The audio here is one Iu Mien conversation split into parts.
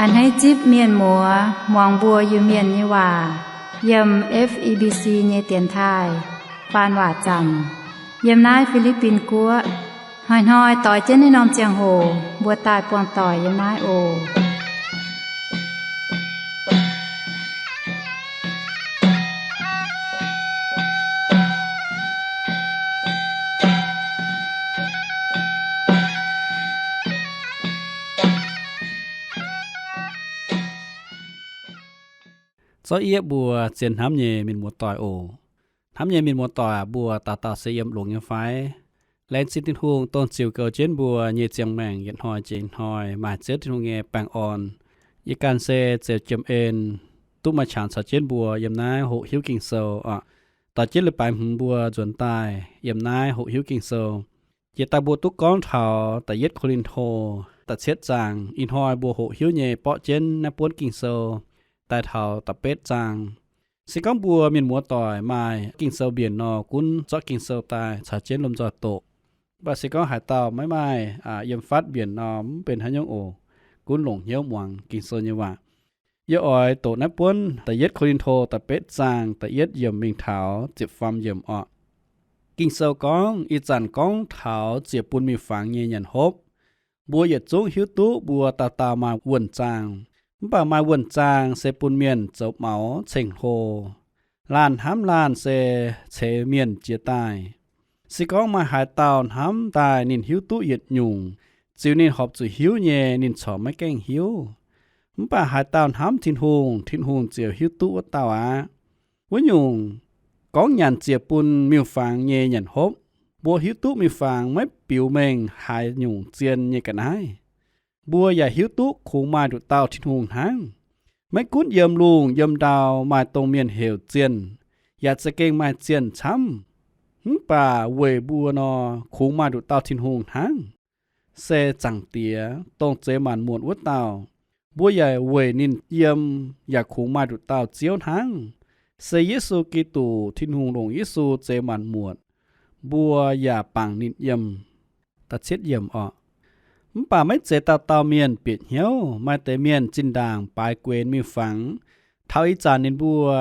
Hneiv zipv mienh muoz muangx mbuo Iu-Mienh nyei waac yiem F E B C nyei dienx taaih faan waac zanc yiem naaiv Fi^li^bin Guoqv. Hnoi-hnoi doix jienv naaiv norm ziangh hoc mbuo daaih buangh doic yiem naaiv oc. Zorqv yieqv mbuo zien hnamv nyei mienh muoz-doic oc. Hnamv nyei mienh muoz-doic, mbuo dauh dauh se yiem longx nyei fai? Laengz zingh Tin-Hungh dongh ziux goux jienv mbuo nyei ziangh maengc yietc hnoi jiex hnoi maaih Ziouv Tin-Hungh nyei baengh orn. Yie ganh se Zeuz Jiem En, duqv maaih qangx caux jienv mbuo yiem naaiv hoqc hiuv Ging-Sou oc. Doix jienv leiz-baaix hmz mbuo nzuonx daaih yiem naaiv hoqc hiuv Ging-Sou. Jiex daaih mbuo duqv gorngv taux da'yietv Ko^lin^to da'cietv zaang. Ih hnoi mbuo hoqc hiuv nyei borqv jienv naaiv buonv Ging-Sou daaih taux da'betv zaang. Se gorngv mbuo mienh muoz-doic maaih Ging-Sou mbienc nor, gunv zorqv Ging-Sou daaih caux jienv lomh nzoih doqc. Mv baac se gorngv haaix dauh maiv maaih yiem fatv mbienc nor, mv benx haaix nyungc oc. Gunv longc hnyouv muangx Ging-Sou nyei waac. Yie oix doqc naaiv buonv da'yietv Ko^lin^to da'betv zaang da'yietv yiemc mingh taux ziepc faam yiemc orqc. Ging-Sou gorngv, ih zanc gorngv taux ziec bun miuc-fangx nyei nyanc hopv. Mbuo yietc zungv hiuv duqv mbuo dauh dauh maaih wuonh zaang. Mv baac maaih wuonh zaang se bun mienh zoux maux ceng-hlo. Laanh hnamv laanh se ceix mienh jiez daaih. Se gorngv maaih haaix dauh hnamv daaih ninh hiuv duqv yietc nyungc, ziux ninh horpc zuqc hiuv nyei ninh corc maiv gaengh hiuv. Mv baac haaix dauh hnamv Tin-Hungh, Tin-Hungh ziouc hiuv duqv wuov dauh aqv. Wuov nyungc gorngv nyanc ziec bun miuc-fangx nyei nyanc hopv, mbuo hiuv duqv miuc-fangx maiv biux mengh haaix nyungc zien nyei ga'naaiv. Mbuo yaac hiuv duqv kungx maaih nduqc dauh Tin-Hungh hnangv. Maiv gunv yiem lungh yiem ndau maaih dongh mienh heuc zienh, yaac za'gengh maaih zienh camv. Mv baac weic mbuo nor, kungx maaih nduqc dauh Tin-Hungh hnangv, se Zaangc Diex, dongh zeix maanc muotc wuov dauh. Mbuo yaac weic ninh yiem yaac kungx maaih nduqc dauh Ziouv hnangv, se Yesu Giduc. Tin-Hungh longc Yesu zeix maanc muotc, mbuo yaac bangc ninh yiem. Mv baac maiv zeiz dauh dauh mienh bieqc hnyouv. Maaih deix mienh zinh ndaangc baaix guenx miuc-fangx, taux ih zanc ninh mbuo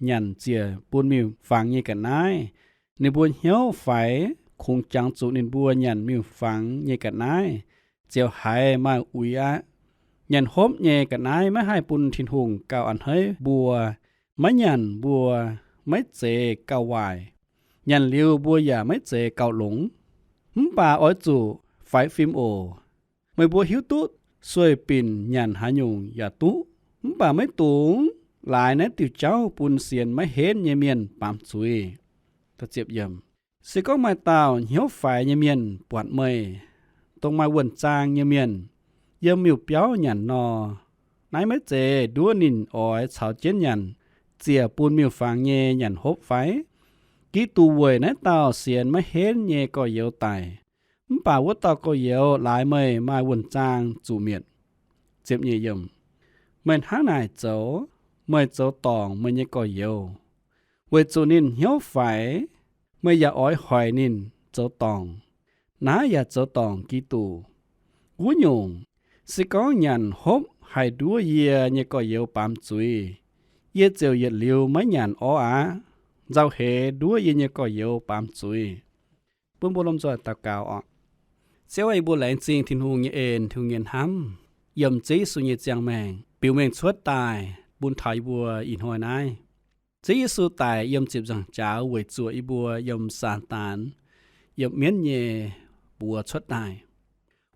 nyanc ziec bun miuc-fangx nyei ga'naaiv, ninh mbuo hnyouv faix, kungx jangx zuqc ninh mbuo nyanc miuc-fangx nyei ga'naaiv ziouc haiz maaih uix aqv. Nyanc hopv nyei ga'naaiv maiv haih bun Tin-Hungh gauh a'hneiv mbuo. Maiv nyanc mbuo maiv zeiz gauh waaic, nyanc liuz mbuo yaac maiv zeiz gauh longx. Mv baac oix zuqc faix fim oc. Meih mbuo hiuv duqv sueih binc nyanc haaix nyungc yaac duqv, mv baac maiv dungx laaix naaiv diuh jauv bun sienx maiv henv nyei mienh baamz zuiz. Se gorngv maaih dauh hnyouv faix nyei mienh buatc meih, dongh maaih wuonh zaang nyei mienh, yiem miuc-biauv nyanc nor, naaiv maiv zeiz nduov ninh oix caux jienv nyanc ziec bun miuc-fangx nyei nyanc hopv fai? Giduc weic naaiv dauh sienx maiv henv nyei gorx-youz daic, mv baac wuov dauh gorx-youz laaix meih maaih wuonh zaang zuqc mietc. Meih hnangv naaic zoux, meih zoux dorngc meih nyei gorx-youz, weic zuqc ninh hnyouv faix. Meih yaac oix hoic ninh zoux dorngc. Naaiv yaac zoux dorngc Giduc. Wuov nyungc, se gorngv nyanc hopv haih nduov yie nyei gorx-youz baamz zuiz, yie ziouc yietc liuz maiv nyanc orv aqv. Nzauh heix nduov yie nyei gorx-youz baamz zuiz. Bun mbuo lomh nzoih daux gaux oc. Ziouv aah, yie mbuo laengz zingh Tin-Hungh nyei en, Tin-Hungh nyei hnamv, yiem Ziouv Yesu nyei ziangh maengc biux mengh cuotv daaih bun taux yie mbuo ih hnoi naaiv. Ziouv Yesu daic yiem ziepc nzaangc jaax weic zuoqc yie mbuo yiem Saadaan, yiem mienv nyei buoz cuotv daaih,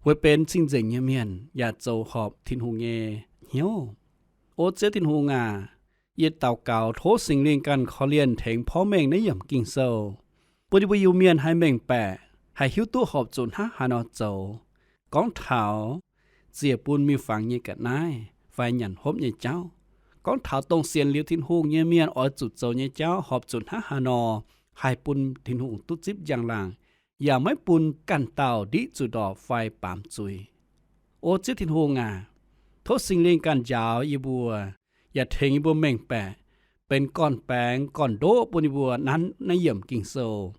weic benx cing-nzengc nyei mienh yaac zoux horpc Tin-Hungh nyei hnyouv. O Ziouv Tin-Hungh aac, yie daux gaux tov Singx Lingh ganh korv-lienh tengx porv mengh naaiv yiemc Ging-Sou, bun yie mbuo Iu-Mienh haih mengh baeqc, haih hiuv duqv horpc zuqc hnangv haaix nor zoux. Gorngv taux ziec bun miuc-fangx nyei ga'naaiv fai nyanc hopv nyei jauv, gorngv taux dongh sienx liuz Tin-Hungh nyei mienh oix zuqc zoux nyei jauv horpc zuqc hnangv haaix nor haih bun Tin-Hungh duqv zipv njang-laangc, yaac maiv bun ganh dauh ndiqv zuqc ndorpc fai baamz zuiz. O Ziouv Tin-Hungh aac, tov Singx Lingh ganh njaaux yie mbuo, yaac tengx yie mbuo mengh baeqc, benx gorn-baengx gorn-ndoqv bun yie mbuo nanv naaiv yiemc Ging-Sou,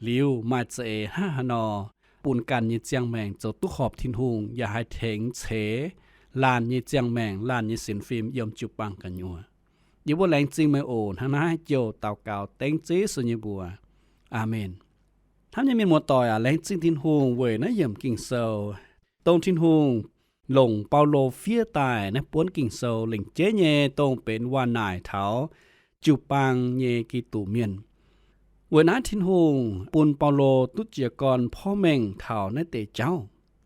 liuz maaih za'eix hnangv haaix nor bun ganh nyei ziangh maengc zoux duqv horpc Tin-Hungh yaac haih tengx ceix laanh nyei ziangh maengc, laanh nyei sienx fim yiem jiu-baang gu'nyuoz. Yie mbuo laengz zingh meih oc. Hnangv naaiv jouh daux gaux dengv Ziouv Yesu nyei mbuox. Aamen. Hnamv nyei mienh muoz-doic aac, laengz zingh Tin-Hungh weic naaiv yiemc Ging-Sou, dongh Tin-Hungh longc Baulo fiev daaih naaiv buonv Ging-Sou lengc jeiv nyei, dongh benx waac-naaic taux jiu-baang nyei Giduc Mienh. Weic naaiv Tin-Hungh bun Baulo duqv jiez gorn porv mengh taux naaiv deix jauv,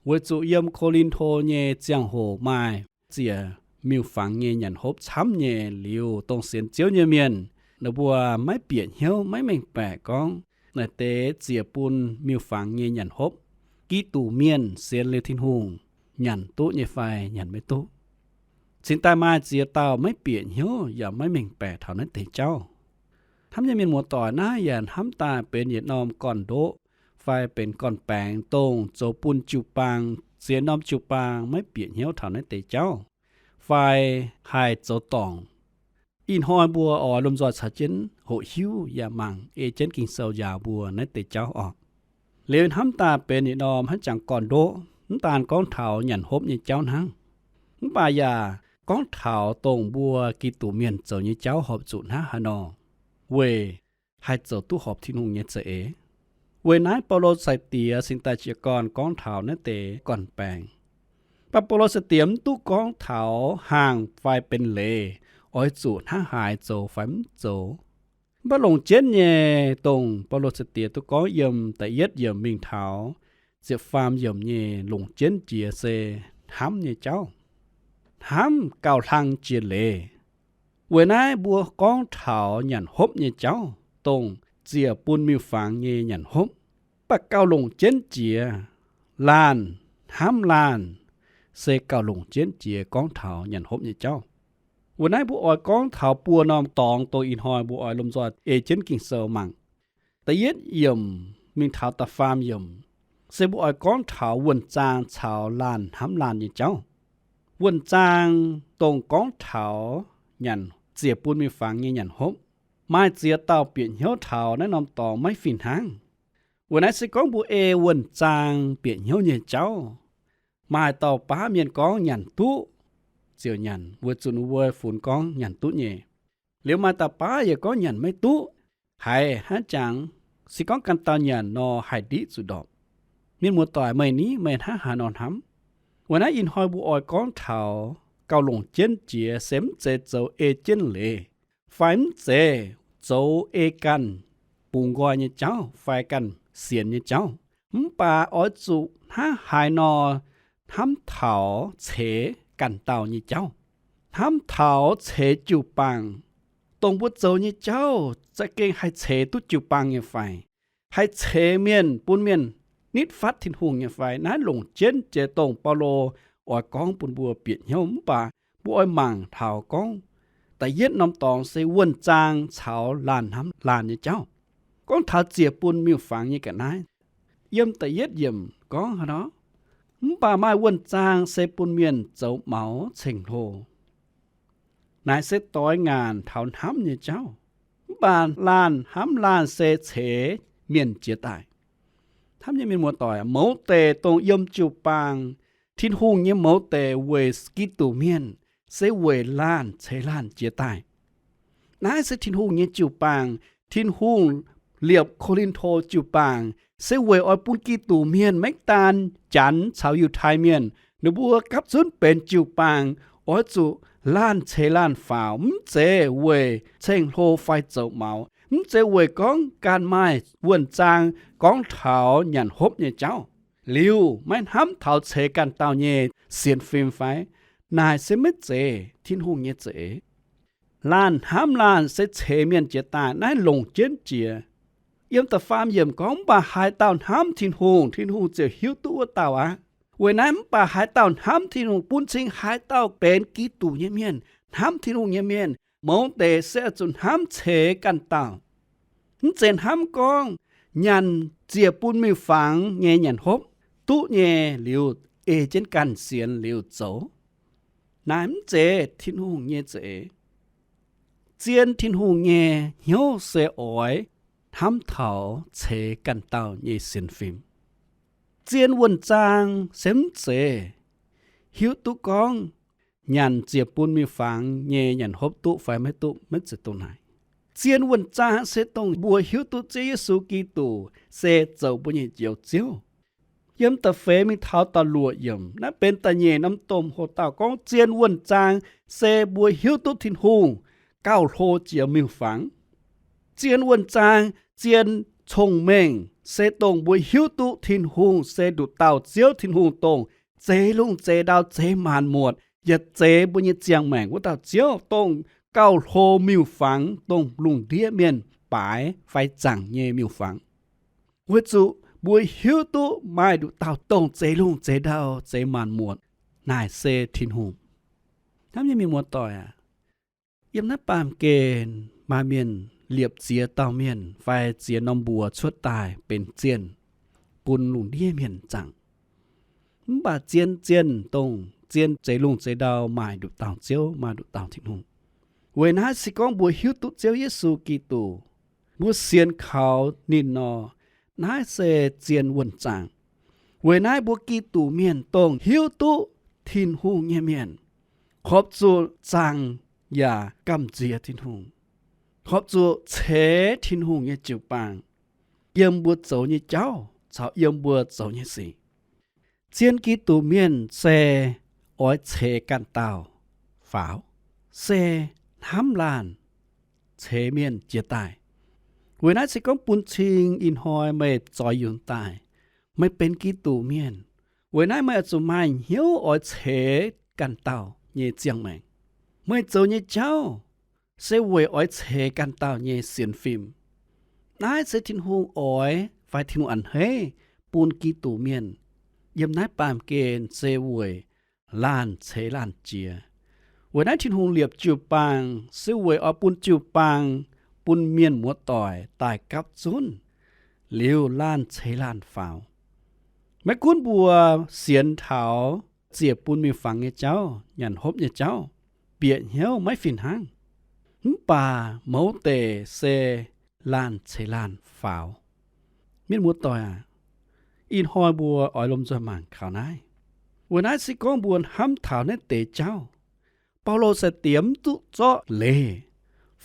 weic zuqc yiem Ko^lin^to nyei ziangh hoc maaih ziec miuc-fangx nyei nyanc hopv camv nyei. Liuz dongh sienx Ziouv nyei mienh, ninh mbuo maiv bieqc hnyouv, maiv mengh baeqc gorngv naaiv deix ziec bun miuc-fangx nyei nyanc hopv, Giduc Mienh sienx liuz Tin-Hungh nyanc duqv nyei fai nyanc maiv duqv. Cingx daaih maaih ziex dauh maiv bieqc hnyouv yaac maiv mengh baeqc taux naaiv deix jauv. Hnamv nyei mienh muoz-doic, naaiv yaac hnamv daaih benx yietc norm gorn-ndoqv fai benx gorn-baengx, dongh zoux bun jiu-baang, ziex norm jiu-baang maiv bieqc hnyouv taux naaiv deix jauv fai haih zoux dorngc. Ih hnoi mbuo oix lomh nzoih caux jienv hoqc hiuv yaac mangc ei jienv Ging-Sou njaaux mbuo naaiv deix jauv orqc. Liuz hnamv daaih benx yietc norm haaix jangx gorn-ndoqv, mv daan gorngv taux nyanc hopv nyei jauv hnangv, mv baac yaac gorngv taux dongh mbuo Giduc Mienh zoux nyei jauv horpc zuqc hnangv haaix nor, weic haih zoux duqv horpc Tin-Hungh nyei za'eix. Weic naaiv Baulo sai-diex cingx daaih jiez gorn gorngv taux naaiv deix gorn-baengx. Mv baac Baulo sai-diex mv duqv gorngv taux hnaangx fai benx leiz, oix zuqc hnangv haaix zoux fai mv zoux. Mv baac longc jienv nyei, dongh Baulo sai-diex duqv gorngv yiem da'yietv yiemc mingh taux ziepc faam yiemc nyei longc jienv jiex se hnamv nyei jauv. Hnamv gauh hlang jiex leiz. Weic naaiv mbuo gorngv taux nyanc hopv nyei jauv, dongh ziec bun miuc-fangx nyei nyanc hopv, mv baac gauh longc jienv jiex, laanh hnamv laanh, se gauh longc jienv jiex gorngv taux nyanc hopv nyei jauv. Weic naaiv mbuo oix gorngv taux buo norm dorngx, dongh ih hnoi mbuo oix lomh nzoih ei jienv Ging-Sou mangc. Da'yietv yiemc mingh taux da'faam yiemc, se mbuo oix gorngv taux wuonh zaang caux laanh hnamv laanh nyei jauv. Wuonh zaang dongh gorngv taux nyanc, ziec bun miuc-fangx nyei nyanc hopv. Maaih ziex dauh bieqc hnyouv taux naaiv norm dorngx maiv fih hnangv. Weic naaiv se gorngv mbuo ei wuonh zaang bieqc hnyouv nyei jauv, maaih dauh baav mienh gorngv nyanc duqv, ziouc nyanc, weic zuqc ninh mbuo funx gorngv nyanc duqv nyei. Liuz maaih dauh baav yaac gorngv nyanc maiv duqv. Haiz hnangv jangx, se gorngv ganh dauh nyanc nor haih ndiqv zuqc ndorpc. Mienh muoz-doic, meih ni, meih hnangv haaix nor hnamv? Weic naaiv ih hnoi mbuo oix gorngv taux gauh longc jienv jiex se mv zeiz zoux ei jienv leiz, fai mv zeiz zoux ei ganh bungx nqoi nyei jauv fai ganh sienx nyei jauv. Mv baac oix zuqc hnangv haaix nor hnamv taux ceix ganh dauh nyei jauv, hnamv taux ceix jiu-baang, dongh mbuo zoux nyei jauv za'gengh haih ceix duqv jiu-baang nyei fai, haih ceix mienh, bun mienh nitv fatv Tin-Hungh nyei fai. Naaiv longc jienv jiex dongh Baulo oix gorngv bun mbuo bieqc hnyouv. Mv baac mbuo oix mangc taux gorngv da'yietv norm dorngx se wuonh zaang caux laanh hnamv laanh nyei jauv. Gorngv taux ziec bun miuc-fangx nyei ga'naaiv, yiem da'yietv yiemc gorngv haaix nor, mv baac maaih wuonh zaang se bun mienh zoux maux ceng-hlo. Naaic se doix ngaanc taux hnamv nyei jauv. Mv baac laanh hnamv laanh se ceix mienh jiez daaih. Hnamv nyei mienh muoz-doic, mouz deic dongh yiem jiu-baang, Tin-Hungh nyei mouz deic weic Giduc Mienh, se weic laanh ceix laanh jiez daaih. Naaiv se Tin-Hungh nyei jiu-baang. Tin-Hungh liepc Ko^lin^to jiu-baang se weic oix bun Giduc Mienh, maiv daan Janx caux Yiutai Mienh, ninh mbuo gapv zunv benx jiu-baang, oix zuqc laanh ceix laanh faaux, mv zeiz weic ceng-hlo fai zoux maux, mv zeiz weic gorngv ganh maaih wuonh zaang gorngv taux nyanc hopv nyei jauv, liuz maiv hnamv taux ceix ganh dauh nyei sienx fim fai. Naaic se maiv zeiz Tin-Hungh nyei za'eix. Laanh hnamv laanh se ceix mienh jiez daaih. Naaiv longc jienv jiex. Yiem da'faam yiemc gorngv, mv baac haaix dauh hnamv Tin-Hungh, Tin-Hungh ziouc hiuv duqv wuov dauh aqv. Weic naaiv mv baac haaix dauh hnamv Tin-Hungh, bun cing haaix dauh benx Giduc nyei mienh, hnamv Tin-Hungh nyei mienh, mouz deic se oix zuqc hnamv ceix ganh dauh. Mv zeiz hnamv gorngv nyanc ziec bun miuc-fangx nyei nyanc hopv duqv nyei liuz ei jienv ganh sienx liuz zoux. Naaiv mv zeiz Tin-Hungh nyei za'eix. Zien Tin-Hungh nyei hnyouv se oix hnamv taux ceix ganh dauh nyei sienx fim. Zien wuonh zaang se mv zeiz hiuv duqv gorngv nyanc ziec bun miuc-fangx nyei nyanc hopv duqv fai maiv duqv, maiv zeiz dongh naaic. Zien wuonh zaang se dongh mbuo hiuv duqv Ziouv Yesu Giduc se zoux mbuo nyei Njoux Ziouv. Yiem da'feix mingh taux da'luoqc yiemc, naaiv benx da'nyeic norm domh hoc-dauh gorngv zien wuonh zaang se mbuo hiuv duqv Tin-Hungh gauh hlo jiex miuc-fangx. Zien wuonh zaang, zien cong-mengh se dongh mbuo hiuv duqv Tin-Hungh se nduqc dauh Ziouv Tin-Hungh, dongh zeix lungh zeix ndau, zeix maanc muotc, yaac zeix mbuo nyei ziangh maengc wuov dauh Ziouv, dongh gauh hlo miuc-fangx, dongh lungh ndiev mienh baaix fai zaangc nyei miuc-fangx. Weic zuqc mbuo hiuv duqv maaih nduqc dauh dongh zeix lungh zeix ndau, zeix maanc muotc, naaic se Tin-Hungh. Hnamv nyei mienh muoz-doic aac, yiem naaiv baamh gen maaih mienh liepc ziex dauh mienh fai ziex norm mbuox cuotv daaih benx zienh bun lungh ndiev mienh zaangc. Mv baac zien zienh dongh zien zeix lungh zeix ndau maaih nduqc dauh Ziouv, maaih nduqc dauh Tin-Hungh. Weic naaiv se gorngv mbuo hiuv duqv Ziouv Yesu Giduc, mbuo sienx kaux ninh nor, naaiv se zien wuonh zaangc. Weic naaiv mbuo Giduc mienh dongh hiuv duqv Tin-Hungh nyei mienh, horpc zuqc zaangc yaac gamh nziex Tin-Hungh, horpc zuqc ceix Tin-Hungh nyei jiu-baang yiem mbuo zoux nyei jauv caux yiem mbuo zoux nyei sic. Zien Giduc mienh se oix ceix ganh dauh faaux, se hnamv laanh ceix mienh jiex daaih. Weic naaiv se gorngv bun cing ih hnoi meih zoix yungz daaih, meih benx Giduc mienh. Weic naaiv meih oix zuqc maaih hnyouv oix ceix ganh dauh nyei ziangh maengc. Meih zoux nyei jauv se weic oix ceix ganh dauh nyei sienx fim. Naaiv se Tin-Hungh oix fai Tin-Hungh a'hneiv bun Giduc mienh yiem naaiv baamh gen se weic laanh ceix laanh jiex. Weic naaiv Tin-Hungh liepc jiu-baang se weic oix bun jiu-baang, bun mienh muoz-doic daaih gapv zunv, liuz laanh ceix laanh faaux. Maiv gunv mbuo sienx taux ziec bun miuc-fangx nyei jauv, nyanc hopv nyei jauv, bieqc hnyouv maiv fih hnangv. Mv baac mouz deic se laanh ceix laanh faaux. Mienh muoz-doic aac, ih hnoi mbuo oix lomh nzoih mangc kaux naaiv. Weic naaiv se gorngv mbuo hnamv taux naaiv deix jauv, Baulo sai-diex mv duqv zorqv leiz,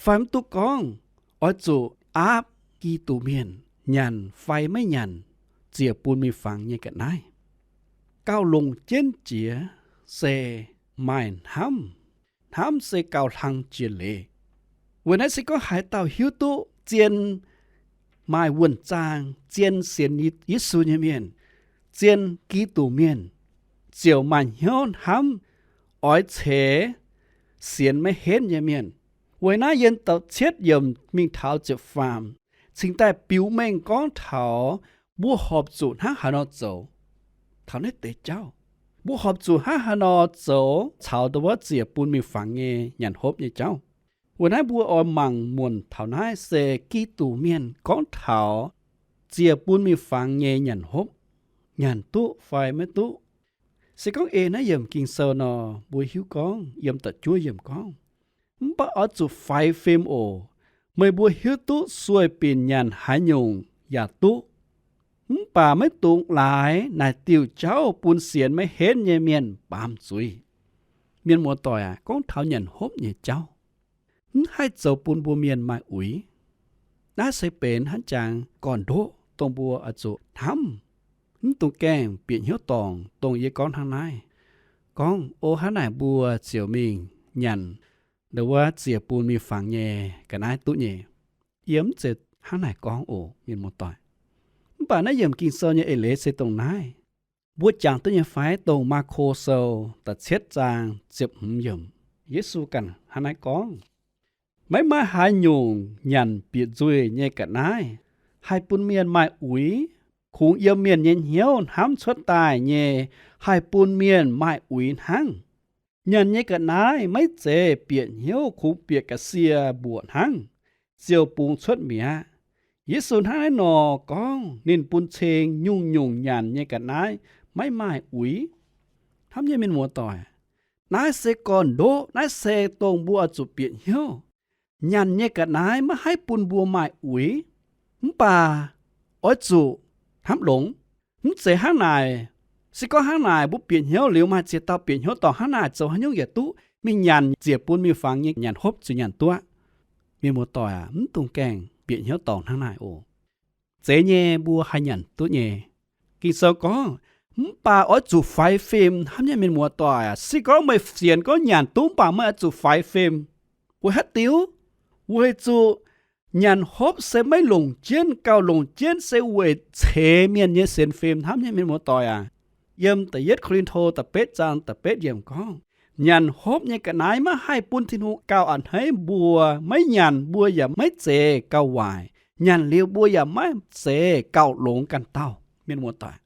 fai mv duqv gorngv oix zuqc aapv Giduc mienh nyanc fai maiv nyanc ziec bun miuc-fangx nyei ga'naaiv. Gauh longc jienv jiex se maaih hnamv. Hnamv se gauh hlang jiex leiz. Weic naaiv se gorngv haaix dauh hiuv duqv zien maaih wuonh zaang, zien sienx Yesu nyei mienh, zien Giduc mienh, ziouc maaih hnyouv hnamv oix ceix sienx maiv henv nyei mienh. Weic naaiv yiem da'cietv yiemc mingh taux ziepc faam cingx daaih biux mengh gorngv taux mbuo horpc zuqc hnangv haaix nor zoux taux naaiv deix jauv. Mbuo horpc zuqc hnangv haaix nor zoux caux ndon wuov ziec bun miuc-fangx nyei nyanc hopv nyei jauv. Weic naaiv mbuo oix mangc muonc taux naaiv se Giduc mienh gorngv taux ziec bun miuc-fangx nyei nyanc hopv, nyanc duqv fai maiv duqv. Se gorngv ei naaiv yiemc Ging-Sou nor, mbuo hiuv gorngv yiem da'juov yiemc gorngv, mv baac oix zuqc faix fim oc. Meih mbuo hiuv duqv sueih binc nyanc haaix nyungc yaac duqv, mv baac maiv dungx laaix naaic diuh jauv bun sienx maiv henv nyei mienh baamz zuiz. Mienh muoz-doic aac, gorngv taux nyanc hopv nyei jauv, mv haih zoux bun mbuo mienh maaih uix. Naaiv se benx hnangv jangx gorn-ndoqv dongh mbuo oix zuqc hnamv. Mv dungx gaengh bieqc hnyouv dorngc dongh yie gorngv hnangv naaiv, gorngv, O, hnangv naaic mbuo ziouc mingh nyanc ndon wuov ziec bun miuc-fangx nyei ga'naaiv duqv nyei. Yie mv zeiz hnangv naaic gorngv oc, mienh muoz-doic. Mv baac naaiv yiemc Ging-Sou nyei eix-leiz se dongh naaiv. Mbuo jangx duqv nyei fai? Dongh Maako Sou da'cietv zaang ziepc hmz yiemc, Yesu ganh hnangv naaiv gorngv, Maiv maaih haaix nyungc nyanc bieqc nzuih nyei ga'naaiv haih bun mienh maaih uix. Kungx yiem mienh nyei hnyouv hnamv cuotv daaih nyei haih bun mienh maaih uix hnangv. Nyanc nyei ga'naaiv maiv zeiz bieqc hnyouv, kungx bieqc ga'sie mbuoqc hnangv, ziouc bungx cuotv mi'aqv. Yesu hnangv naaiv nor gorngv, ninh bun cing nyungc-nyungc nyanc nyei ga'naaiv maiv maaih uix. Hnamv nyei mienh muoz-doic, naaiv se gorn-ndoqv. Naaiv se dongh mbuo oix zuqc bieqc hnyouv. Nyanc nyei ga'naaiv maiv haih bun mbuo maaih uix, mv baac oix zuqc hnamv longx. Mv zeiz hnangv naaic, Se gorngv hnangv naaic, mbuo bieqc hnyouv liuz maaih ziex dauh bieqc hnyouv dorngc hnangv naaic zoux haaix nyungc yaac duqv, mingh nyanc ziec bun miuc-fangx nyei nyanc hopv zuqc nyanc duqv. Mienh muoz-doic aac, mv dungx gaengh bieqc hnyouv dorngc hnangv naaic oc. Zeiz nyei, mbuo haih nyanc duqv nyei. Ging-Sou gorngv, mv baac oix zuqc faix fim hnamv nyei mienh muoz-doic aac. Se gorngv meih sienx gorngv nyanc duqv, mv baac meih oix zuqc faix fim. Weic haaix diuc? Weic zuqc nyanc hopv se maiv longc jienv. Gauh longc jienv se weic ceix mienh nyei sienx fim hnamv nyei mienh muoz-doic aac. Yiem da'yietv Ko^lin^to da'betv zaang da'betv yiemc gorngv, nyanc hopv nyei ga'naaiv maiv haih bun Tin-Hungh gauh a'hneiv mbuo. Maiv nyanc mbuo yaac maiv zeiz gauh waaic. Nyanc liuz mbuo yaac maiv zeiz gauh longx ganh dauh mienh muoz-doic.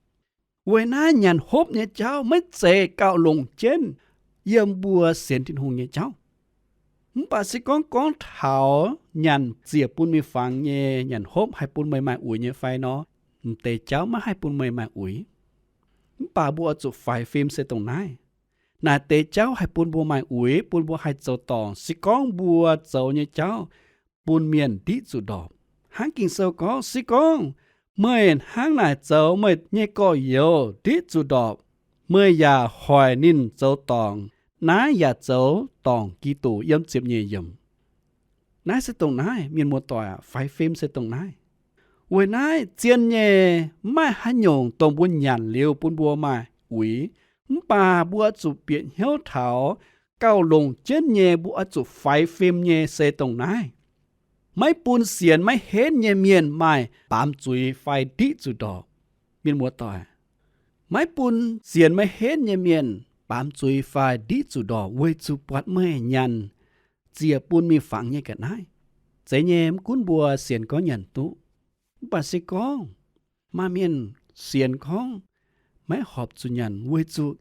Weic naaiv nyanc hopv nyei jauv maiv zeiz gauh longc jienv yiem mbuo sienx Tin-Hungh nyei jauv. Mv baac se gorngv gorngv taux nyanc ziec bun miuc-fangx nyei nyanc hopv haih bun meih maaih uix nyei fai nor, m'deix jauv maiv haih bun meih maaih uix. Mv baac mbuo oix zuqc faix fim se dongh naaiv. Naaic deix jauv haih bun mbuo maaih uix, bun mbuo haih zoux dorngc, se gorngv mbuo zoux nyei jauv bun mienh ndiqv zuqc ndorpc. Hnangv Ging-Sou gorngv, se gorngv meih hnangv naaic zoux, meih nyei gorx-youz ndiqv zuqc ndorpc, meih yaac hoic ninh zoux dorngc. Naaiv yaac zoux dorngc Giduc. Yiem ziepc nyeic yiemc. Naaiv se dongh naaiv, mienh muoz-doic aac, faix fim se dongh naaiv. Weic naaiv zien nyei, mv maaih haaix nyungc dongh mbuo nyanc liuz bun mbuo maaih uix. Mv baac mbuo oix zuqc bieqc hnyouv taux gauh longc jienv nyei, mbuo oix zuqc faix fim nyei se dongh naaiv. Maiv bun sienx maiv henv nyei mienh maaih baamz zuiz fai ndiqv zuqc ndorpc. Mienh muoz-doic, maiv bun sienx maiv henv nyei mienh baamz zuiz fai ndiqv zuqc ndorpc weic zuqc buatc meih nyanc ziec bun miuc-fangx nyei ga'naaiv. Zeiz nyei, mv gunv mbuo sienx gorngv nyanc duqv, mv baac se gorngv maaih mienh sienx gorngv maiv horpc zuqc nyanc weic zuqc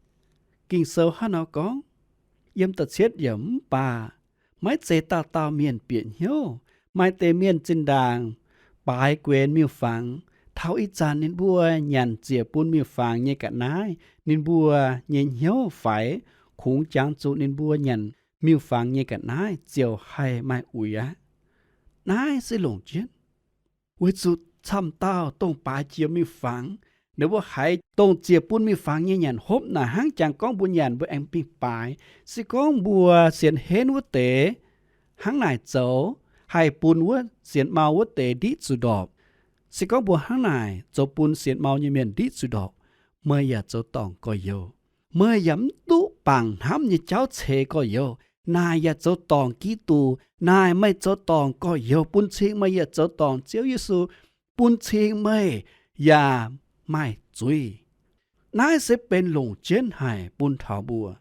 Ging-Sou hnangv nor gorngv, yiem da'cietv yiemc, mv baac maiv zeiz dauh dauh mienh bieqc hnyouv. Maaih deix mienh zinh ndaangc baaix guenx miuc-fangx. Taux ih zanc ninh mbuo nyanc ziec bun miuc-fangx nyei ga'naaiv, ninh mbuo nyei hnyouv faix, kungx jangx zuqc ninh mbuo nyanc miuc-fangx nyei ga'naaiv ziouc haih maaih uix aqv. Naaiv se longc jienv weic zuqc camv dauh dongh baaix jiex miuc-fangx, ninh mbuo haiz dongh ziec bun miuc-fangx nyei nyanc hopv naaic hnangv jangx gorngv mbuo nyanc mbuo aengx mingh baaix. Se gorngv mbuo sienx henv wuov deix hnangv naaic zoux, haih bun wuov sienx mau wuov deix ndiqv zuqc ndorpc. Se gorngv mbuo hnangv naaic zoux bun sienx mau nyei mienh ndiqv zuqc ndorpc, meih yaac zoux dorngc gorx-youz. Meih yaac mv duqv bangc hnamv nyei jauv ceix gorx-youz. Naaic yaac zoux dorngc Giduc. Naaic meih zoux dorngc gorx-youz bun cing meih yaac zoux dorngc Ziouv Yesu, bun cing meih yaac maaih zuiz. Naaiv se benx longc jienv haic bun taux mbuo.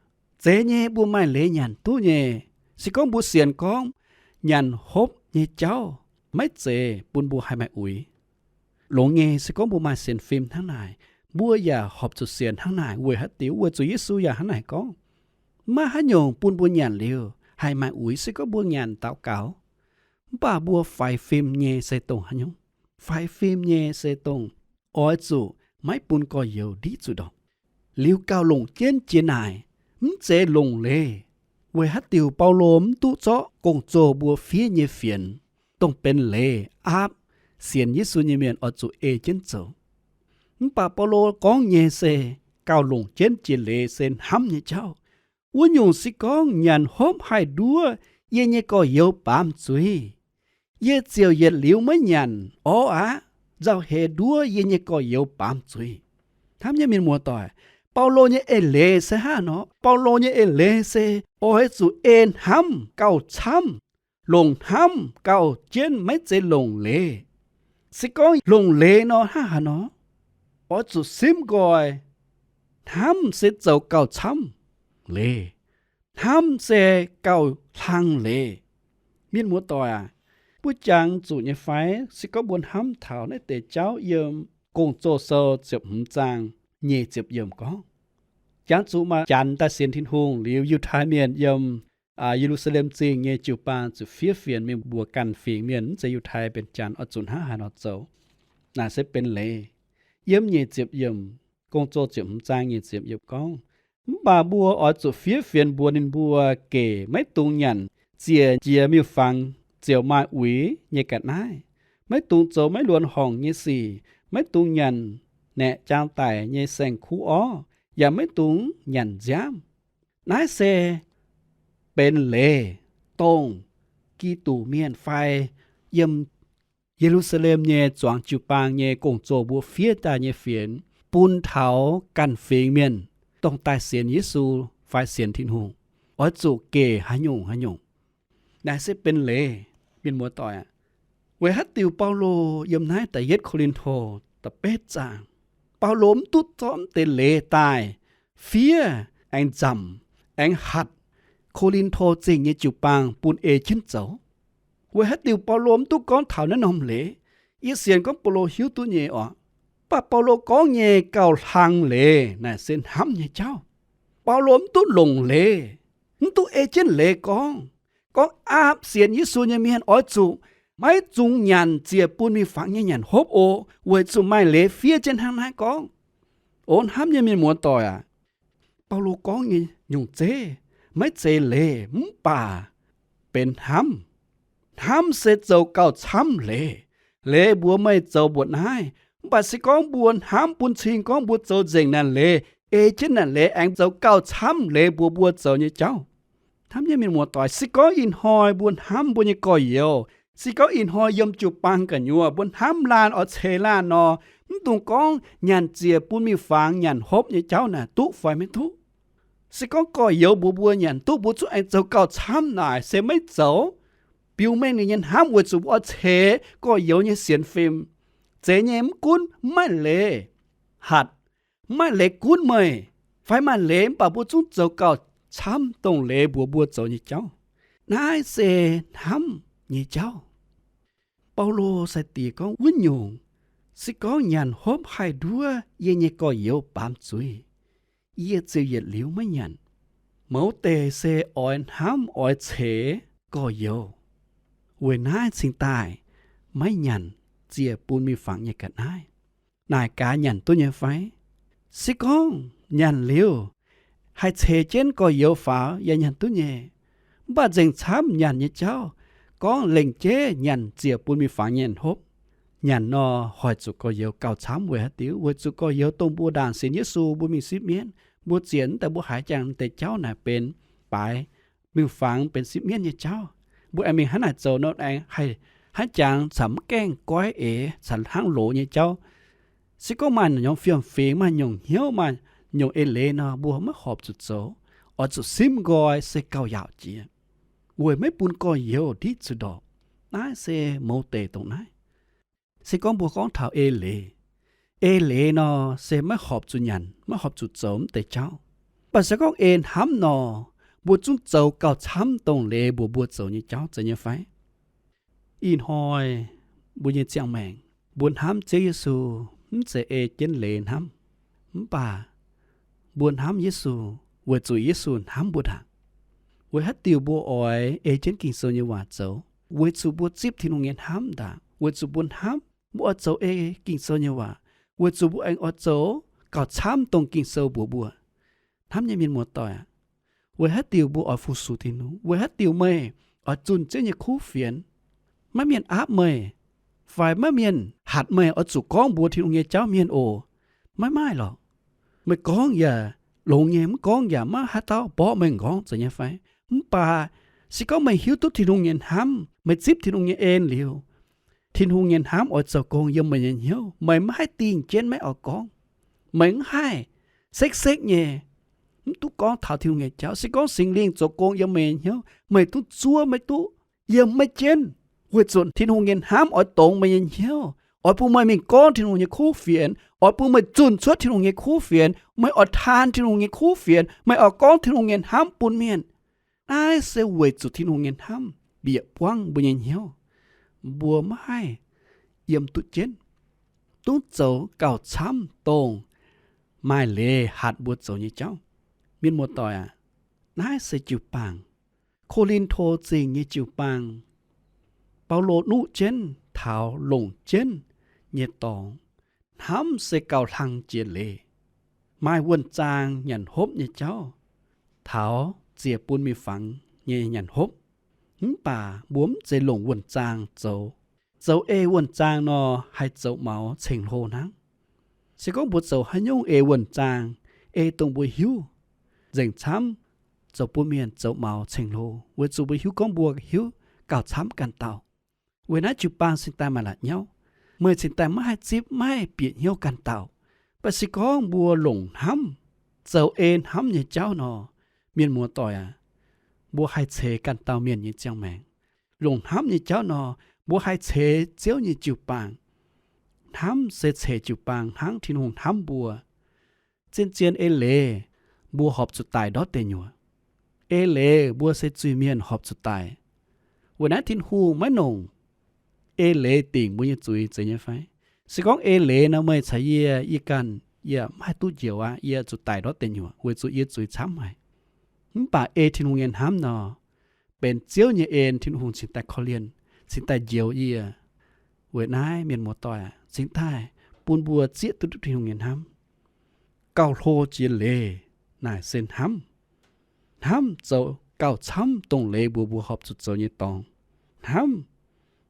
Zeiz nyei, mbuo maaih leiz nyanc duqv nyei. Se gorngv mbuo sienx gorngv nyanc hopv nyei jauv maiv zeiz bun mbuo haih maaih uix, longx nyei. Se gorngv mbuo maaih sienx fim hnangv naaic, mbuo yaac horpc zuqc sienx hnangv naaic. Weic haaix diuc? Weic zuqc Yesu yaac hnangv naaic gorngv, maiv maaih haaix nyungc bun mbuo nyanc liuz haih maaih uix se gorngv mbuo nyanc daux gaux. Mv baac mbuo faix fim nyei se dongh haaix nyungc? Faix fim nyei se dongh oix zuqc maiv bun gorx-youz ndiqv zuqc ndorpc. Liuz gauh longc jienv jiex naaic, mv zeiz longc leiz. Weic haaix diuc Baulo mv duqv zorqv gong-zoh mbuo fiev nyei fienx, dongh benx leiz aapv sienx Yesu nyei mienh oix zuqc ei jienv zoux? Mv baac Baulo gorngv nyei se gauh longc jienv jiex leiz se hnamv nyei jauv. Wuov nyungc se gorngv nyanc hopv haih nduov yie nyei gorx-youz baamz zuiz, yie ziouc yietc liuz maiv nyanc orv aqv. Nzauh heix nduov yie nyei gorx-youz baamz zuiz. Hnamv nyei mienh muoz-doic, Baulo nyei eix leiz se hnangv nor. Baulo nyei eix leiz se oix zuqc ei hnamv gauh camv, longc hnamv gauh jienv, maiv zeiz longc leiz. Se gorngv longc leiz nor hnangv haaix nor? Oix zuqc simv nqoi. Hnamv se zoux gauh camv leiz. Hnamv se gauh hlang leiz. Mienh muoz-doic aac, mbuo jangx zuqc nyei fai? Se gorngv mbuo hnamv taux naaiv deix jauv yiem Gong-Zoh Sou ziepc hmz zaang nyeic ziepc yiemc gorngv, jangx zuqc maaih janx daaih sienx Tin-Hungh liuz, Yiutai Mienh yiem Ye^lu^saa^lem Zingh nyei jiu-baang zuqc fiev fienx mingh mbuox ganh fingx mienh mv zeiz Yiutai benx janx oix zuqc hnangv haaix nor zoux. Naaic se benx leiz. Yiem nyeic ziepc yiemc, Gong-Zoh ziepc hmz zaang nyeic ziepc yiemc gorngv, mv baac mbuo oix zuqc fiev fienx mbuox ninh mbuo gec maiv dungx nyanc ziec jiex miuc-fangx ziouc maaih uix nyei ga'naaiv. Maiv dungx zoux maiv luonx horngc nyei sic. Maiv dungx nyanc naeqc jaang daic nyei saeng-kuv orv. yaac maiv dungx nyanc nziaamv. Naaiv se benx leiz, dongh Giduc mienh fai yiem Ye^lu^saa^lem nyei zuangx jiu-baang nyei gong-zoh mbuo fiev daaih nyei fienx, bun taux ganh fingx mienh, dongh daaih sienx Yesu fai sienx Tin-Hungh, oix zuqc gec haaix nyungc haaix nyungc. Naaiv se benx leiz, mienh muoz-doic aac. Weic haaix diuc Baulo yiem naaiv da'yietv Ko^lin^to da'betv zaang, Baulo mv duqv zorqv deix leiz daaih fiev aengx nzamc, aengx hatc Ko^lin^to Zingh nyei jiu-baang bun ei jienv zoux? Weic haaix diuc Baulo mv duqv gorngv taux naaiv norm leiz? Yie sienx gorngv Baulo hiuv duqv nyei oc. Mv baac Baulo gorngv nyei gauh hlang leiz naaic se hnamv nyei jauv. Baulo mv duqv longc leiz, mv duqv ei jienv leiz gorngv, gorngv aapv sienx Yesu nyei mienh oix zuqc maiv zungx nyanc ziec bun mingh fangx nyei nyanc hopv oc, weic zuqc maaih leiz fiev jienv hnangv naaiv gorngv. O hnamv nyei mienh muoz-doic aac, Baulo gorngv nyei nyungc zeiv maiv zeiz leiz mv baac benx hnamv. Hnamv se zoux gauh camv leiz. Leiz mbuox meih zoux mbuoqc naaiv, mv baac se gorngv mbuo hnamv bun cing gorngv mbuo zoux nzengc naaic leiz, ei jienv naaic leiz aengx zoux gauh camv leiz mbuox mbuo zoux nyei jauv. Hnamv nyei mienh muoz-doic, se gorngv ih hnoi mbuo hnamv mbuo nyei gorx-youz, se gorngv ih hnoi yiem jiu-baang gu'nyuoz mbuo hnamv laanh oix ceix laanh nor, mv dungx gorngv nyanc ziec bun mingh fangx nyanc hopv nyei jauv naaic duqv fai maiv duqv. Se gorngv gorx-youz mbuox mbuo nyanc duqv, mbuo zungv aengx zoux gauh camv naaic se maiv zoux. Biux mengh ninh nyei hnamv weic zuqc mbuo oix ceix gorx-youz nyei sienx fim. Zeiz nyei, mv gunv mv maaih leiz hatc, mv maaih leiz gunv meih, fai maaih leiz mv baac mbuo zungv zoux gauh camv dongh leiz mbuox mbuo zoux nyei jauv. Naaiv se hnamv nyei jauv. Baulo sai-diex gorngv wuov nyungc, se gorngv nyanc hopv haih nduov yie nyei gorx-youz baamz zuiz, yie ziouc yietc liuz maiv nyanc. Mouz deic se oix hnamv oix ceix gorx-youz. Weic naaiv cingx daaih maiv nyanc ziec bun mingh fangx nyei ga'naaiv. Naaic gaax nyanc duqv nyei fai? Se gorngv nyanc liuz, haih ceix jienv gorx-youz faaux yaac nyanc duqv nyei. Mv baac nzengc camv nyanc nyei jauv, gorngv lengc jeiv nyanc ziec bun mingh fangx nyanc hopv. Nyanc nor hoic zuqc gorx-youz gauh camv weic haaix diuc? Weic zuqc gorx-youz dongh mbuo ndaangc sienx Yesu mbuo mingh sipv mienv, mbuo ziec daaih mbuo haiz jangx deix jauv naaic benx baaix, mingh fangx benx sipv mienv nyei jauv. Mbuo aengx mingh hnangv naaic zoux nor aengx haih hnangv jangx camv mv gaengh goiv eix, camv hnangv loz nyei jauv. Se gorngv maaih nyungc fiem-fingx, maaih nyungc hnyouv, maaih nyungc eix leiz nor, mbuo maiv horpc zuqc zoux, oix zuqc simv nqoi se gauh yaauc jiex, weic maiv bun gorx-youz ndiqv zuqc ndorpc. Naaiv se mouz deic dongh naaiv. Se gorngv mbuo gorngv taux eix leiz, eix leiz nor se maiv horpc zuqc nyanc, maiv horpc zuqc zoux mv deix jauv. Mv baac se gorngv ei hnamv nor, mbuo zungv zoux gauh camv dongh leiz mbuox mbuo zoux nyei jauv, zeiz nyei fai? Ih hnoi mbuo nyei ziangh maengc, mbuo hnamv Ziouv Yesu mv zeiz ei jienv leiz hnamv, mv baac mbuo hnamv Yesu weic zuqc Yesu hnamv mbuo ndaangc. Weic haaix diuc mbuo oix ei jienv Ging-Sou nyei waac zoux? Weic zuqc mbuo zipv Tin-Hungh nyei hnamv ndaangc. Weic zuqc mbuo hnamv mbuo oix zoux ei Ging-Sou nyei waac, weic zuqc mbuo aengx oix zoux gauh camv dongh Ging-Sou mbuox mbuo. Hnamv nyei mienh muoz-doic aac, weic haaix diuc mbuo oix fu-sux Tin-Hungh? Weic haaix diuc meih oix zunh Ziouv nyei kuv fienx? Maiv mienh aapv meih, fai maiv mienh hatc meih oix zuqc gorngv mbuox Tin-Hungh nyei jauv mienh oc. Maiv maaih lorqc. Meih gorngv yaac longx nyei, mv gorngv yaac maiv haaix dauh mborqv meih m'nqorngv, zeiz nyei fai? Mv baac se gorngv meih hiuv duqv Tin-Hungh nyei hnamv, meih zipv Tin-Hungh nyei en liuz, Tin-Hungh nyei hnamv oix zoux gong yiem meih nyei hnyouv. Meih maiv haih dingh jienv maiv oix gorngv. Meih mv haih sekv-sekv nyei mv duqv gorngv taux Tin-Hungh nyei jauv. Se gorngv Singx Lingh zoux gong yiem meih nyei hnyouv, meih duqv zuov maiv duqv, yiem maiv jienv, weic zuqc Tin-Hungh nyei hnamv oix dongz meih nyei hnyouv, oix bun meih mingh gorngv Tin-Hungh nyei kuv fienx, oix bun meih zunh cuotv Tin-Hungh nyei kuv fienx, meih oix taan Tin-Hungh nyei kuv fienx, meih oix gorngv Tin-Hungh nyei hnamv bun mienh. Naaiv se weic zuqc Tin-Hungh nyei hnamv bieqc buangv mbuo nyei hnyouv, mbuo maiv haih yiem duqv jienv, duqv zoux gauh camv dongh maaih leiz hatc mbuo zoux nyei jauv. Mienh muoz-doic aac, naaiv se jiu-baang, Ko^lin^to Zingh nyei jiu-baang. Baulo nuqv jienv taux longc jienv nyei dorngx, hnamv se gauh hlang jiex leiz. Maaih wuonh zaang nyanc hopv nyei jauv, taux ziec bun mingh fangx nyei nyanc hopv. Mv baac mbuo mv zeiz longc wuonh zaang zoux. Zoux ei wuonh zaang nor, haih zoux maux ceng-hlo hnangv. Se gorngv mbuo zoux haaix nyungc ei wuonh zaang, ei dongh mbuo hiuv nzengc camv, zoux bun mienh zoux maux ceng-hlo, weic zuqc mbuo hiuv gorngv mbuo hiuv gauh camv ganh dauh. Weic naaiv jiu-baang cingx daaih maaih la'nyauv. Meih cingx daaih maiv haih zipv, maiv haih bieqc hnyouv ganh dauh. Mv baac se gorngv mbuo longc hnamv, zoux ei hnamv nyei jauv nor, mienh muoz-doic aac, mbuo haih ceix ganh dauh mienh nyei ziangh maengc. Longc hnamv nyei jauv nor, mbuo haih ceix Ziouv nyei jiu-baang. Hnamv se ceix jiu-baang hnangv Tin-Hungh hnamv mbuo. Zien-zien eix leiz mbuo horpc zuqc daic ndortv deic nyuoqc. Eix leiz mbuo se zuiz-mienh horpc zuqc daic. Weic naaiv Tin-Hungh maiv nongc eix leiz dingc mbuo nyei zuiz zeiz nyei fai? Se gorngv eix leiz nor, meih caux yie, yie ganh, yie maiv haih duqv njoux aqv. Yie zuqc daic ndortv deic nyuoqc weic zuqc yie zuiz camv haic. Mv baac ei Tin-Hungh nyei hnamv nor, benx Ziouv nyei en, Tin-Hungh cingx daaih korv-lienh, cingx daaih njoux yie. Weic naaiv mienh muoz-doic aac, cingx daaih bun mbuo zieqv duqv Tin-Hungh nyei hnamv. Gauh hlo jiex leiz naaic se hnamv. Hnamv zoux gauh camv dongh leiz mbuox mbuo horpc zuqc zoux nyei dorngx. Hnamv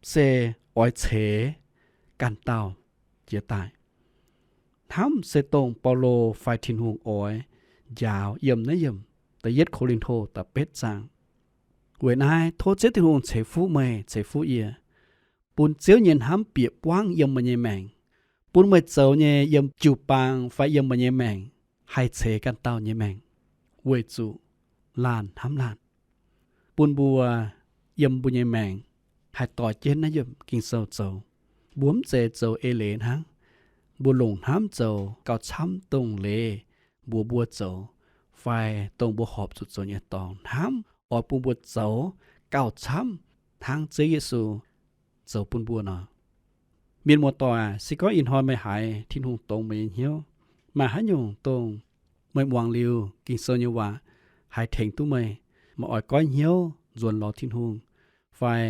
se oix ceix ganh dauh jiex daaih. Hnamv se dongh Baulo fai Tin-Hungh oix njaaux yiem naaiv yiemc da'yietv Ko^lin^to da'betv zaang. Weic naaiv tov Ziouv Tin-Hungh ceix fuqv meih, ceix fuqv yie, bun Ziouv nyei hnamv bieqc buangv yiem meih nyei maengc, bun meih zoux nyei yiem jiu-baang fai yiem meih nyei maengc haih ceix ganh dauh nyei maengc, weic zuqc laanh hnamv laanh. Bun mbuo yiem mbuo nyei maengc haih dorh jienv naaiv yiemc Ging-Sou zoux. Mbuo mv zeiz zoux eix leiz hnangv. Mbuo longc hnamv zoux gauh camv dongh leiz mbuox mbuo zoux fai dongh mbuo horpc zuqc zoux nyei dorngx. Hnamv oix bun mbuo zoux gauh camv hnangv Ziouv Yesu zoux bun mbuo nor. Mienh muoz-doic, se gorngv ih hnoi meih haiz Tin-Hungh dongz meih nyei hnyouv, maaih haaix nyungc dongh meih muangx liuz Ging-Sou nyei waac haih tengx duqv meih, meih oix goiv hnyouv nzuonx lorz Tin-Hungh, fai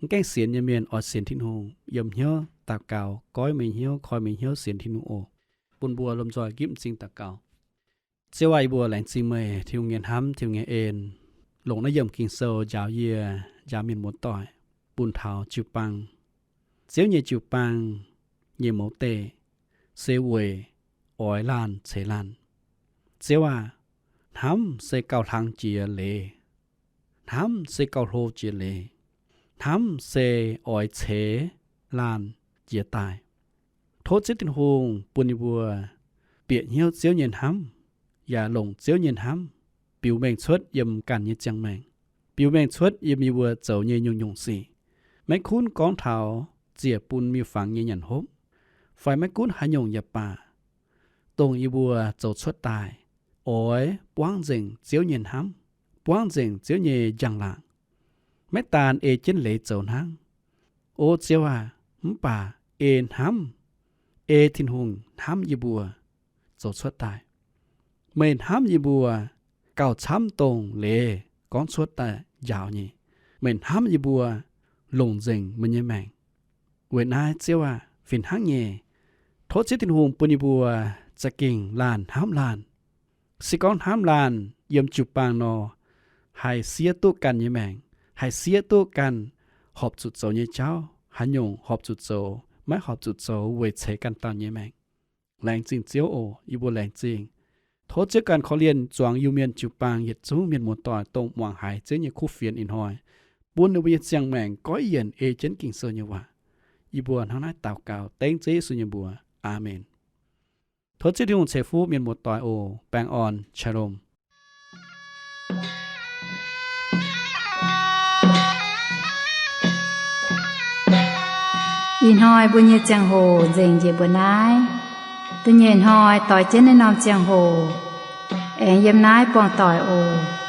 mv gaengh sienx nyei mienh oix sienx Tin-Hungh, yiem hnyouv daux gaux goiv meih hnyouv, koi meih hnyouv sienx Tin-Hungh oc. Bun mbuo lomh nzoih nqipv m'zing daux gaux. Ziouv aac, yie mbuo laengz zingh meih Tin-Hungh nyei hnamv, Tin-Hungh nyei en, longc naaiv yiemc Ging-Sou njaaux yie, njaaux mienh muoz-doic bun taux jiu-baang. Ziouv nyei jiu-baang nyei mouz deih se weic oix laanh ceix laanh. Ziouv aac, hnamv se gauh hlang jiex leiz. Hnamv se gauh hlo jiex leiz. Hnamv se oix ceix laanh jiex daaih. Tov Ziouv Tin-Hungh bun yie mbuo bieqc hnyouv Ziouv nyei hnamv, yaac longc Ziouv nyei hnamv biux mengh cuotv yiem ganh nyei ziangh maengc, biux mengh cuotv yiem yie mbuo zoux nyei nyungc-nyungc sic. Maiv gunv gorngv taux ziec bun miuc-fangx nyei nyanc hopv, fai maiv gunv haaix nyungc yaac baac, dongh yie mbuo zoux cuotv daaih oix buangv nzengc Ziouv nyei hnamv, buangv nzengc Ziouv nyei njang-laangc. Maiv daan ei jienv leiz zoux hnangv, O Ziouv aac, mv baac ei hnamv, ei Tin-Hungh hnamv yie mbuo zoux cuotv daaih. Meih hnamv yie mbuo gauh camv dongh leiz gorngv cuotv daaih njaaux nyei. Meih hnamv yie mbuo longc nzengc meih nyei maengc. Weic naaiv Ziouv aac, fih hnangv nyei, tov Ziouv Tin-Hungh bun yie mbuo za'gengh laanh hnamv laanh. Se gorngv hnamv laanh yiem jiu-baang nor, haih siev duqv ganh nyei maengc, haih siev duqv ganh horpc zuqc zoux nyei jauv, haaix nyungc horpc zuqc zoux, maiv horpc zuqc zoux weic ceix ganh dauh nyei maengc. Laengz zingh Ziouv oc. Yie mbuo laengz zingh. Tov Ziouv ganh korv-lienh zuangx Iu-Mienh jiu-baang yietc zungv mienh muoz-doic dongh muangx haiz Ziouv nyei kuv fienx ih hnoi, bun ninh mbuo nyei ziangh maengc goiv yienc ei jienv Ging-Sou nyei waac. Yie mbuo hnangv naaiv daux gaux dengv Ziouv Yesu nyei mbuox. Aamen. Tov Ziouv Tin-Hungh ceix fuqv mienh muoz-doic oc. Baengh orn. Shalom. Ih hnoi mbuo nyei ziangh hoc nzengc njiec mbuo naaiv. Da'nyeic hnoi doix jienv naaiv norm ziangh hoc aengx yiem naaiv buangh doic oc.